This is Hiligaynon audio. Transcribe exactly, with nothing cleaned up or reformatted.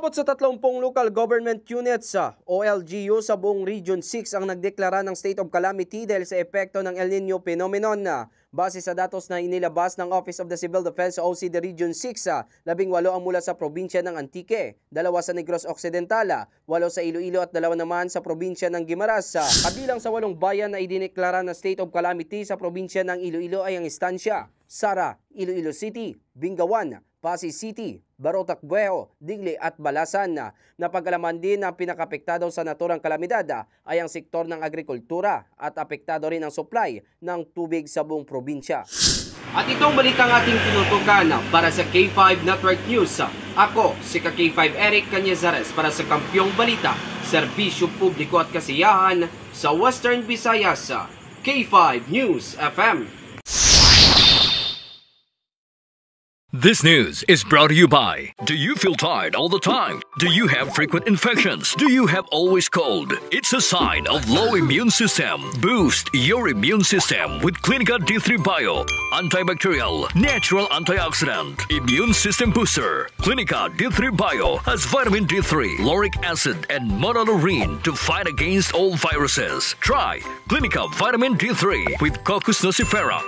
Sa tatlumpung local government units, ah, O L G U, sa buong Region six ang nagdeklara ng state of calamity dahil sa epekto ng El Niño phenomenon. Base sa datos na inilabas ng Office of the Civil Defense, O C D Region six, ah, labing walo ang mula sa probinsya ng Antique, dalawa sa Negros Occidental, ah, walo sa Iloilo at dalawa naman sa probinsya ng Guimaras. Ah, kabilang sa walong bayan na idineklara na state of calamity sa probinsya ng Iloilo ay ang Estancia, Sara, Iloilo City, Bingawan, Passi City, Barotac Viejo, Dingli at Balasan. Napag-alaman din na ang pinakapektado sa naturang kalamidad ay ang sektor ng agrikultura at apektado rin ang supply ng tubig sa buong probinsya. At itong balita ang ating tinutukan para sa K five Network News. Ako si ka K five Eric Cañizares para sa Kampyong Balita, Serbisyo Publiko at Kasiyahan sa Western Visayas, K five News F M. This news is brought to you by. Do you feel tired all the time? Do you have frequent infections? Do you have always cold? It's a sign of low immune system. Boost your immune system with Clinica D three Bio. Antibacterial, natural antioxidant, immune system booster. Clinica D three Bio has vitamin D three, lauric acid, and monolaurin to fight against all viruses. Try Clinica Vitamin D three with Cocos nucifera.